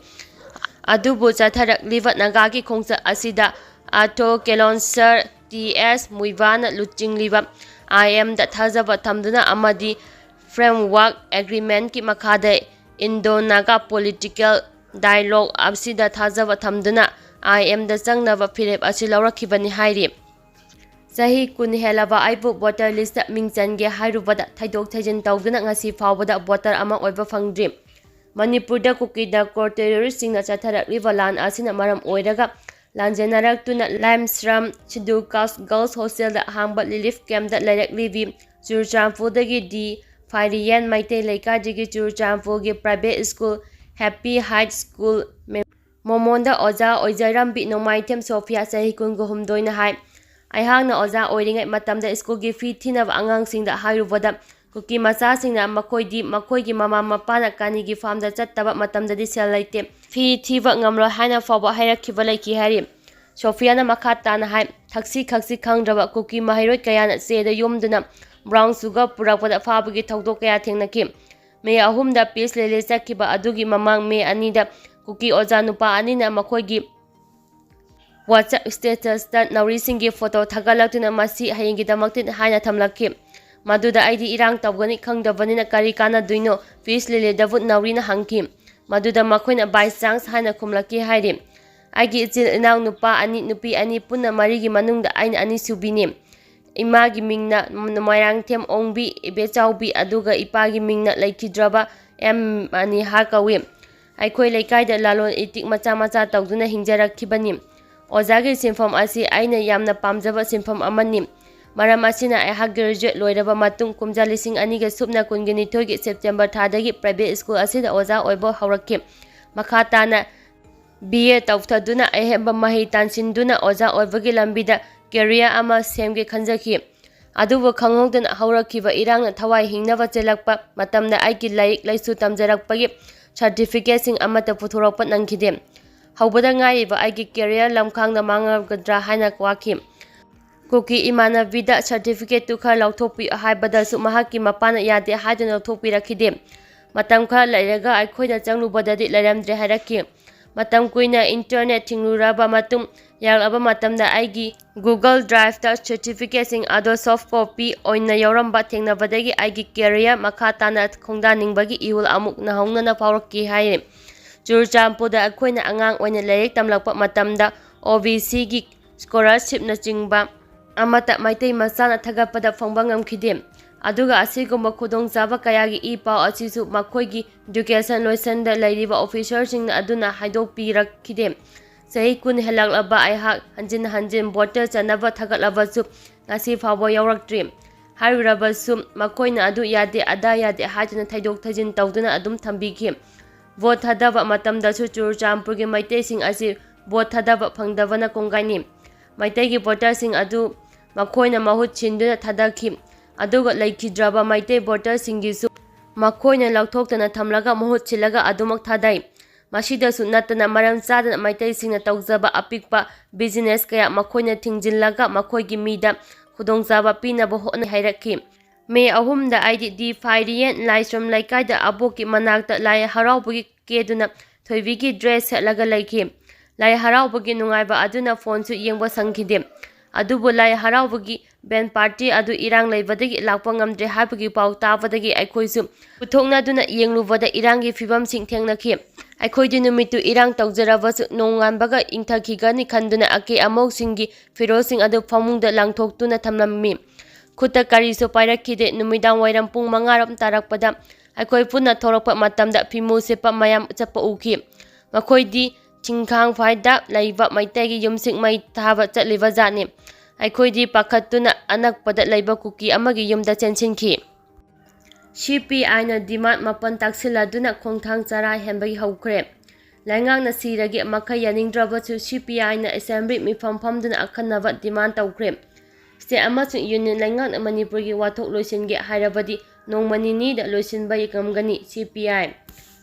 ꯑꯗꯨꯕꯨ ꯆꯠꯊꯔꯛꯂꯤꯕ ꯅꯥꯒꯥꯒꯤ ꯈꯣꯡꯆꯠ ꯑꯁꯤꯗ Ato Kilonser, T S Muivahꯅ ꯂꯨꯆꯤꯡꯂꯤꯕ I Mꯗ ꯊꯥꯖꯕ ꯊꯝꯗꯨꯅ ꯑꯃꯗꯤ Framework Agreementꯀꯤ ꯃꯈꯥꯗ Indo-Naga Political Dialogue ꯑꯁꯤꯗ ꯊꯥꯖꯕ ꯊꯝꯗꯨꯅ I Mꯗ ꯆꯪꯅꯕ ꯐꯤꯔꯦꯞ ꯑꯁꯤ ꯂꯧꯔꯛꯈꯤꯕꯅꯤ ꯍꯥꯏꯔꯤ꯫ ꯆꯍꯤ ꯀꯨꯟ ꯍꯦꯜꯂꯕ ꯑꯩꯕꯨ voter listꯇ ꯃꯤꯡ ꯆꯟꯒꯦ ꯍꯥꯏꯔꯨꯕꯗ ꯊꯩꯗꯣꯛ ꯊꯩꯖꯤꯟ ꯇꯧꯗꯨꯅ ꯉꯁꯤ ꯐꯥꯎꯕꯗ voter ꯑꯃ ꯑꯣꯏꯕ ꯐꯪꯗ꯭ꯔꯤ꯫ ꯃꯅꯤꯄꯨꯔꯗ ꯀꯨꯀꯤ ꯗꯀꯣꯔ terroristꯁꯤꯡꯅ ꯆꯠꯊꯔꯛꯂꯤꯕ ꯂꯥꯟ ꯑꯁꯤꯅ ꯃꯔꯝ ꯑꯣꯏꯔꯒ ꯂꯥꯟꯖꯦꯟꯅꯔꯛꯇꯨꯅ ꯂꯥꯏꯝꯁ꯭ꯔꯝ Scheduled Caste Girls Hostelꯗ ꯍꯥꯡꯕ relief campꯇ ꯂꯩꯔꯛꯂꯤꯕꯤ ꯆꯨꯔꯆꯥꯟꯄꯨꯔꯗꯒꯤ ꯗꯤ ꯐꯥꯏꯔꯤꯌꯦꯟ ꯃꯩꯇꯩ ꯂꯩꯀꯥꯏꯗꯒꯤ ꯆꯨꯔꯆꯥꯟꯄꯨꯔꯒꯤ private school Happy Heights School ꯃꯦ-, ꯃꯣꯃꯣꯟꯗ ꯑꯣꯖꯥ ꯑꯣꯏꯖꯔꯝꯕꯤ ꯅꯣꯡꯃꯥꯏꯊꯦꯝ ꯁꯣꯐꯤꯌꯥ ꯆꯍꯤ ꯀꯨꯟꯒ ꯍꯨꯝꯗꯣꯏꯅ ꯍꯥꯏ, ꯑꯩꯍꯥꯛꯅ ꯑꯣꯖꯥ ꯑꯣꯏꯔꯤꯉꯩ ꯃꯇꯝꯗ schoolꯒꯤ fee ꯊꯤꯅꯕ ꯑꯉꯥꯡꯁꯤꯡꯗ ꯍꯥꯏꯔꯨꯕꯗ ꯀꯨꯀꯤ ꯃꯆꯥꯁꯤꯡꯅ ꯃꯈꯣꯏꯗꯤ ꯃꯈꯣꯏꯒꯤ ꯃꯃꯥ ꯃꯄꯥꯅ ꯀꯥꯅꯤꯒꯤ farmꯗ ꯆꯠꯇꯕ ꯃꯇꯝꯗꯗꯤ ꯁꯦꯜ ꯂꯩꯇꯦ, fee ꯊꯤꯕ ꯉꯝꯂꯣꯏ ꯍꯥꯏꯅ ꯐꯥꯎꯕ ꯍꯥꯏꯔꯛꯈꯤꯕ ꯂꯩꯈꯤ ꯍꯥꯏꯔꯤ꯫ ꯁꯣꯐꯤꯌꯥꯅ ꯃꯈꯥ ꯇꯥꯅ ꯍꯥꯏ, ꯊꯛꯁꯤ ꯈꯛꯁꯤ ꯈꯪꯗ꯭ꯔꯕ ꯀꯨꯀꯤ ꯃꯍꯩꯔꯣꯏ ꯀꯌꯥꯅ ꯆꯦꯗ ꯌꯣꯝꯗꯨꯅ brown sugar ꯄꯨꯔꯛꯄꯗ ꯐꯥꯕꯒꯤ ꯊꯧꯗꯣꯛ ꯀꯌꯥ ꯊꯦꯡꯅꯈꯤ꯫ ꯃꯦ ꯑꯍꯨꯝꯗ peace rally ꯆꯠꯈꯤꯕ ꯑꯗꯨꯒꯤ ꯃꯃꯥꯡ ꯃꯦ ꯑꯅꯤꯗ ꯀꯨꯀꯤ ꯑꯣꯖꯥ ꯅꯨꯄꯥ ꯑꯅꯤꯅ ꯃꯈꯣꯏꯒꯤ WhatsApp statusꯇ ꯅꯥꯎꯔꯤꯁꯤꯡꯒꯤ photo ꯊꯥꯒꯠꯂꯛꯇꯨꯅ ꯃꯁꯤ ꯍꯌꯦꯡꯒꯤꯗꯃꯛꯇꯅꯤ ꯍꯥꯏꯅ ꯊꯝꯂꯛꯈꯤ꯫ ꯃꯗꯨꯗ ꯑꯩꯗꯤ ꯏꯔꯥꯡ ꯇꯧꯒꯅꯤ ꯈꯪꯗꯕꯅꯤꯅ ꯀꯔꯤ ꯀꯥꯟꯅꯗꯣꯏꯅꯣ, peace rallyꯗꯕꯨ ꯅꯥꯎꯔꯤꯅ ꯍꯪꯈꯤ꯫ ꯃꯗꯨꯗ ꯃꯈꯣꯏꯅ by chance ꯍꯥꯏꯅ ꯈꯨꯝꯂꯛꯈꯤ ꯍꯥꯏꯔꯤ꯫ ꯑꯩꯒꯤ ꯏꯆꯤꯜ ꯏꯅꯥꯎ ꯅꯨꯄꯥ ꯑꯅꯤ, ꯅꯨꯄꯤ ꯑꯅꯤ, ꯄꯨꯟꯅ ꯃꯔꯤꯒꯤ ꯃꯅꯨꯡꯗ ꯑꯩꯅ ꯑꯅꯤꯁꯨꯕꯤꯅꯤ꯫ ꯏꯃꯥꯒꯤ ꯃꯤꯡꯅ ꯃꯣꯏꯔꯥꯡꯊꯦꯝ ꯑꯣꯡꯕꯤ ꯏꯕꯦꯆꯥꯎꯕꯤ, ꯑꯗꯨꯒ ꯏꯄꯥꯒꯤ ꯃꯤꯡꯅ ꯂꯩꯈꯤꯗ꯭ꯔꯕ ꯑꯦꯝ ꯃꯅꯤꯍꯥꯔ ꯀꯧꯏ꯫ ꯑꯩꯈꯣꯏ ꯂꯩꯀꯥꯏꯗ ꯂꯂꯣꯟ ꯏꯇꯤꯛ ꯃꯆꯥ ꯃꯆꯥ ꯇꯧꯗꯨꯅ ꯍꯤꯡꯖꯔꯛꯈꯤꯕꯅꯤ꯫ ꯑꯣꯖꯥꯒꯤ ꯁꯤꯟꯐꯝ ꯑꯁꯤ ꯑꯩꯅ ꯌꯥꯝꯅ ꯄꯥꯝꯖꯕ ꯁꯤꯟꯐꯝ ꯑꯃꯅꯤ꯫ ꯃꯔꯝ ꯑꯁꯤꯅ ꯑꯩꯍꯥꯛ ꯒ꯭ꯔꯦꯖꯨꯑꯦꯠ ꯂꯣꯏꯔꯕ ꯃꯇꯨꯡ ꯀꯨꯝꯖꯥ ꯂꯤꯁꯤꯡ ꯑꯅꯤꯒ ꯁꯨꯞꯅ ꯀꯨꯟꯒ ꯅꯤꯊꯣꯏꯒꯤ ꯁꯦꯞꯇꯦꯝꯕꯔ ꯊꯥꯗꯒꯤ ꯄ꯭ꯔꯥꯏꯚꯦꯠ ꯁ꯭ꯀꯨꯜ ꯑꯁꯤꯗ ꯑꯣꯖꯥ ꯑꯣꯏꯕ ꯍꯧꯔꯛꯈꯤ꯫ ꯃꯈꯥ ꯇꯥꯅ ꯕꯤ ꯑꯦ ꯇꯧꯊꯗꯨꯅ ꯑꯍꯦꯟꯕ ꯃꯍꯩ ꯇꯥꯟꯁꯤꯟꯗꯨꯅ ꯑꯣꯖꯥ ꯑꯣꯏꯕꯒꯤ ꯂꯝꯕꯤꯗ ꯀꯦꯔꯤꯌꯔ ꯑꯃ ꯁꯦꯝꯒꯦ ꯈꯟꯖꯈꯤ꯫ ꯑꯗꯨꯕꯨ ꯈꯪꯍꯧꯗꯅ ꯍꯧꯔꯛꯈꯤꯕ ꯏꯔꯥꯡꯅ ꯊꯋꯥꯏ ꯍꯤꯡꯅꯕ ꯆꯦꯜꯂꯛꯄ ꯃꯇꯝꯗ ꯑꯩꯒꯤ ꯂꯥꯏꯔꯤꯛ ꯂꯥꯏꯁꯨ ꯇꯝꯖꯔꯛꯄꯒꯤ ꯁꯥꯔꯇꯤꯐꯤꯀꯦꯠꯁꯤꯡ ꯑꯃꯠꯇ ꯄꯨꯊꯣꯔꯛꯄ ꯅꯪꯈꯤꯗꯦ꯫ ꯍꯧꯕꯗ ꯉꯥꯏꯔꯤꯕ ꯑꯩꯒꯤ ꯀꯦꯔꯤꯌꯔ ꯂꯝꯈꯥꯡꯗ ꯃꯥꯡꯂꯒꯗ꯭ꯔꯥ ꯍꯥꯏꯅ ꯋꯥꯈꯤ꯫ ꯀꯨꯀꯤ ꯏꯃꯥꯟꯅꯕꯤꯗ ꯁꯥꯔꯇꯤꯐꯤꯀꯦꯠꯇꯨ ꯈꯔ ꯂꯧꯊꯣꯛꯄꯤꯌꯨ ꯍꯥꯏꯕꯗꯁꯨ ꯃꯍꯥꯛꯀꯤ ꯃꯄꯥꯅ ꯌꯥꯗꯦ ꯍꯥꯏꯗꯨꯅ ꯂꯧꯊꯣꯛꯄꯤꯔꯛꯈꯤꯗꯦ꯫ ꯃꯇꯝ ꯈꯔ ꯂꯩꯔꯒ ꯑꯩꯈꯣꯏꯅ ꯆꯪꯂꯨꯕꯗꯗꯤ ꯂꯩꯔꯝꯗ꯭ꯔꯦ ꯍꯥꯏꯔꯛꯈꯤ꯫ ꯃꯇꯝ ꯀꯨꯏꯅ ꯏꯟꯇꯔꯅꯦꯠ ꯊꯤꯡꯂꯨꯔꯕ ꯃꯇꯨꯡ ꯌꯥꯔꯛꯂꯕ ꯃꯇꯝꯗ ꯑꯩꯒꯤ ꯒꯨꯒꯜ ꯗ꯭ꯔꯥꯏꯚꯇ ꯁꯥꯔꯇꯤꯐꯤꯀꯦꯠꯁꯤꯡ ꯑꯗꯣ ꯁꯣꯐ ꯀꯣꯄꯤ ꯑꯣꯏꯅ ꯌꯥꯎꯔꯝꯕ ꯊꯦꯡꯅꯕꯗꯒꯤ ꯑꯩꯒꯤ ꯀꯦꯔꯤꯌꯔ ꯃꯈꯥ ꯇꯥꯅ ꯈꯣꯡꯗꯥꯅꯤꯡꯕꯒꯤ ꯏꯍꯨꯜ ꯑꯃꯨꯛ ꯅꯧꯍꯧꯅꯅ ꯐꯥꯎꯔꯛꯈꯤ ꯍꯥꯏꯔꯤ꯫ ꯆꯨꯔꯆꯥꯟꯄꯨꯔꯗ ꯑꯩꯈꯣꯏꯅ ꯑꯉꯥꯡ ꯑꯣꯏꯅ ꯂꯥꯏꯔꯤꯛ ꯇꯝꯂꯛꯄ ꯃꯇꯝꯗ ꯑꯣ ꯕꯤ ꯁꯤꯒꯤ ꯁ꯭ꯀꯣꯂꯔꯁꯤꯞꯅꯆꯤꯡꯕ ꯑꯃꯠꯇ ꯃꯩꯇꯩ ꯃꯆꯥꯅ ꯊꯥꯒꯠꯄꯗ ꯐꯪꯕ ꯉꯝꯈꯤꯗꯦ꯫ ꯑꯗꯨꯒ ꯑꯁꯤꯒꯨꯝꯕ ꯈꯨꯗꯣꯡꯆꯥꯕ ꯀꯌꯥꯒꯤ ꯏ ꯄꯥꯎ ꯑꯁꯤꯁꯨ ꯃꯈꯣꯏꯒꯤ ꯏꯗꯨꯀꯦꯁꯟ ꯂꯣꯏꯁꯟꯗ ꯂꯩꯔꯤꯕ ꯑꯣꯐꯤꯁꯔꯁꯤꯡꯅ ꯑꯗꯨꯅ ꯍꯥꯏꯗꯣꯛꯄꯤꯔꯛꯈꯤꯗꯦ꯫ ꯆꯍꯤ ꯀꯨꯟ ꯍꯦꯜꯂꯛꯂꯕ ꯑꯩꯍꯥꯛ ꯍꯟꯖꯤꯟ ꯍꯟꯖꯤꯟ ꯚꯣꯇꯔ ꯆꯟꯅꯕ ꯊꯥꯒꯠꯂꯕꯁꯨ ꯉꯁꯤ ꯐꯥꯎꯕ ꯌꯥꯎꯔꯛꯇ꯭ꯔꯤ꯫ ꯍꯥꯏꯔꯨꯔꯕꯁꯨ ꯃꯈꯣꯏꯅ ꯑꯗꯨ ꯌꯥꯗꯦ, ꯑꯗꯥ ꯌꯥꯗꯦ ꯍꯥꯏꯗꯨꯅ ꯊꯩꯗꯣꯛ ꯊꯩꯖꯤꯟ ꯇꯧꯗꯨꯅ ꯑꯗꯨꯝ ꯊꯝꯕꯤꯈꯤ꯫ ꯚꯣꯠ ꯊꯥꯗꯕ ꯃꯇꯝꯗꯁꯨ ꯆꯨꯔꯆꯥꯟꯄꯨꯔꯒꯤ ꯃꯩꯇꯩꯁꯤꯡ ꯑꯁꯤ ꯚꯣꯠ ꯊꯥꯗꯕ ꯐꯪꯗꯕꯅ ꯀꯣꯡꯒꯥꯏꯅꯤ꯫ ꯃꯩꯇꯩꯒꯤ ꯚꯣꯇꯔꯁꯤꯡ ꯑꯗꯨ ꯃꯈꯣꯏꯅ ꯃꯍꯨꯠ ꯁꯤꯟꯗꯨꯅ ꯊꯥꯗꯈꯤ꯫ ꯑꯗꯨꯒ ꯂꯩꯈꯤꯗ꯭ꯔꯕ ꯃꯩꯇꯩ ꯚꯣꯇꯔꯁꯤꯡꯒꯤꯁꯨ ꯃꯈꯣꯏꯅ ꯂꯧꯊꯣꯛꯇꯅ ꯊꯝꯂꯒ ꯃꯍꯨꯠ ꯁꯤꯜꯂꯒ ꯑꯗꯨꯃꯛ ꯊꯥꯗꯩ꯫ ꯃꯁꯤꯗꯁꯨ ꯅꯠꯇꯅ ꯃꯔꯝ ꯆꯥꯗꯅ ꯃꯩꯇꯩꯁꯤꯡꯅ ꯇꯧꯖꯕ ꯑꯄꯤꯛꯄ ꯕꯤꯖꯤꯅꯦꯁ ꯀꯌꯥ ꯃꯈꯣꯏꯅ ꯊꯤꯡꯖꯤꯜꯂꯒ ꯃꯈꯣꯏꯒꯤ ꯃꯤꯗ ꯈꯨꯗꯣꯡꯆꯥꯕ ꯄꯤꯅꯕ ꯍꯣꯠꯅꯩ ꯍꯥꯏꯔꯛꯈꯤ꯫ ꯃꯦ ꯑꯍꯨꯝꯗ ꯑꯩꯗꯤ ꯗꯤ ꯐꯥꯏꯔꯤꯌꯦꯟ ꯂꯥꯏꯁ꯭ꯔꯝ ꯂꯩꯀꯥꯏꯗ ꯑꯕꯣꯛꯀꯤ ꯃꯅꯥꯛꯇ ꯂꯥꯏ ꯍꯔꯥꯎꯕꯒꯤ ꯀꯦꯗꯨꯅ ꯊꯣꯏꯕꯤꯒꯤ ꯗ꯭ꯔꯦꯁ ꯁꯦꯠꯂꯒ ꯂꯩꯈꯤ꯫ ꯂꯥꯏ ꯍꯔꯥꯎꯕꯒꯤ ꯅꯨꯡꯉꯥꯏꯕ ꯑꯗꯨꯅ ꯐꯣꯟꯁꯨ ꯌꯦꯡꯕ ꯁꯪꯈꯤꯗꯦ꯫ ꯑꯗꯨꯕꯨ ꯂꯥꯏ ꯍꯔꯥꯎꯕꯒꯤ ꯕꯦꯟ ꯄꯥꯔꯇꯤ ꯑꯗꯨ ꯏꯔꯥꯡ ꯂꯩꯕꯗꯒꯤ ꯂꯥꯛꯄ ꯉꯝꯗ꯭ꯔꯦ ꯍꯥꯏꯕꯒꯤ ꯄꯥꯎ ꯇꯥꯕꯗꯒꯤ ꯑꯩꯈꯣꯏꯁꯨ ꯄꯨꯊꯣꯛꯅꯗꯨꯅ ꯌꯦꯡꯂꯨꯕꯗ ꯏꯔꯥꯡꯒꯤ ꯐꯤꯕꯝꯁꯤꯡ ꯊꯦꯡꯅꯈꯤ꯫ ꯑꯩꯈꯣꯏꯗꯤ ꯅꯨꯃꯤꯠꯇꯨ ꯏꯔꯥꯡ ꯇꯧꯖꯔꯕꯁꯨ ꯅꯣꯡꯉꯥꯟꯕꯒ ꯏꯪꯊꯈꯤꯒꯅꯤ ꯈꯟꯗꯨꯅ ꯑꯀꯦ ꯑꯃꯧꯁꯤꯡꯒꯤ ꯐꯤꯔꯣꯜꯁꯤꯡ ꯑꯗꯨ ꯐꯃꯨꯡꯗ ꯂꯪꯊꯣꯛꯇꯨꯅ ꯊꯝꯂꯝꯃꯤ꯫ ꯈꯨꯠꯇ ꯀꯔꯤꯁꯨ ꯄꯥꯏꯔꯛꯈꯤꯗꯦ꯫ ꯅꯨꯃꯤꯗꯥꯡ ꯋꯥꯏꯔꯝ ꯄꯨꯡ ꯃꯉꯥꯔꯣꯝ ꯇꯥꯔꯛꯄꯗ ꯑꯩꯈꯣꯏ ꯄꯨꯟꯅ ꯊꯣꯛꯂꯛꯄ ꯃꯇꯝꯗ ꯐꯤꯃꯨ ꯁꯦꯠꯄ ꯃꯌꯥꯝ ꯆꯠꯄ ꯎꯈꯤ꯫ ꯃꯈꯣꯏꯗꯤ ꯆꯤꯡꯈꯥꯡ ꯐꯥꯏꯗ ꯂꯩꯕ ꯃꯩꯇꯩꯒꯤ ꯌꯨꯝꯁꯤꯡ ꯃꯩ ꯊꯥꯕ ꯆꯠꯂꯤꯕ ꯖꯥꯠꯅꯤ꯫ ꯑꯩꯈꯣꯏꯗꯤ ꯄꯥꯈꯠꯇꯨꯅ ꯑꯅꯛꯄꯗ ꯂꯩꯕ ꯀꯨꯀꯤ ꯑꯃꯒꯤ ꯌꯨꯝꯗ ꯆꯦꯟꯁꯤꯟꯈꯤ꯫ ꯁꯤ ꯄꯤ ꯑꯥꯏꯅ ꯗꯤꯃꯥꯟ ꯃꯥꯄꯟ ꯇꯥꯛꯁꯤꯜꯂꯗꯨꯅ ꯈꯣꯡꯊꯥꯡ ꯆꯔꯥ ꯍꯦꯟꯕꯒꯤ ꯍꯧꯈ꯭ꯔꯦ꯫ ꯂꯩꯉꯥꯛꯅ ꯁꯤꯔꯒꯦ ꯃꯈꯩ ꯌꯥꯅꯤꯡꯗ꯭ꯔꯕꯁꯨ ꯁꯤ ꯄꯤ ꯑꯥꯏꯅ ꯑꯦꯁꯦꯝꯕ꯭ꯂꯤ ꯃꯤꯐꯝ ꯐꯝꯗꯨꯅ ꯑꯈꯟꯅꯕ ꯗꯤꯃꯥꯟ ꯇꯧꯈ꯭ꯔꯦ꯫ ꯁ꯭ꯇꯦꯠ ꯑꯃꯁꯨꯡ ꯌꯨꯅꯤꯌꯟ ꯂꯩꯉꯥꯛꯅ ꯃꯅꯤꯄꯨꯔꯒꯤ ꯋꯥꯊꯣꯛ ꯂꯣꯏꯁꯤꯟꯒꯦ ꯍꯥꯏꯔꯕꯗꯤ ꯅꯣꯡꯃ ꯅꯤꯅꯤꯗ ꯂꯣꯏꯁꯤꯟꯕ ꯉꯝꯒꯅꯤ꯫ ꯁꯤ ꯄꯤ ꯑꯥꯏ꯫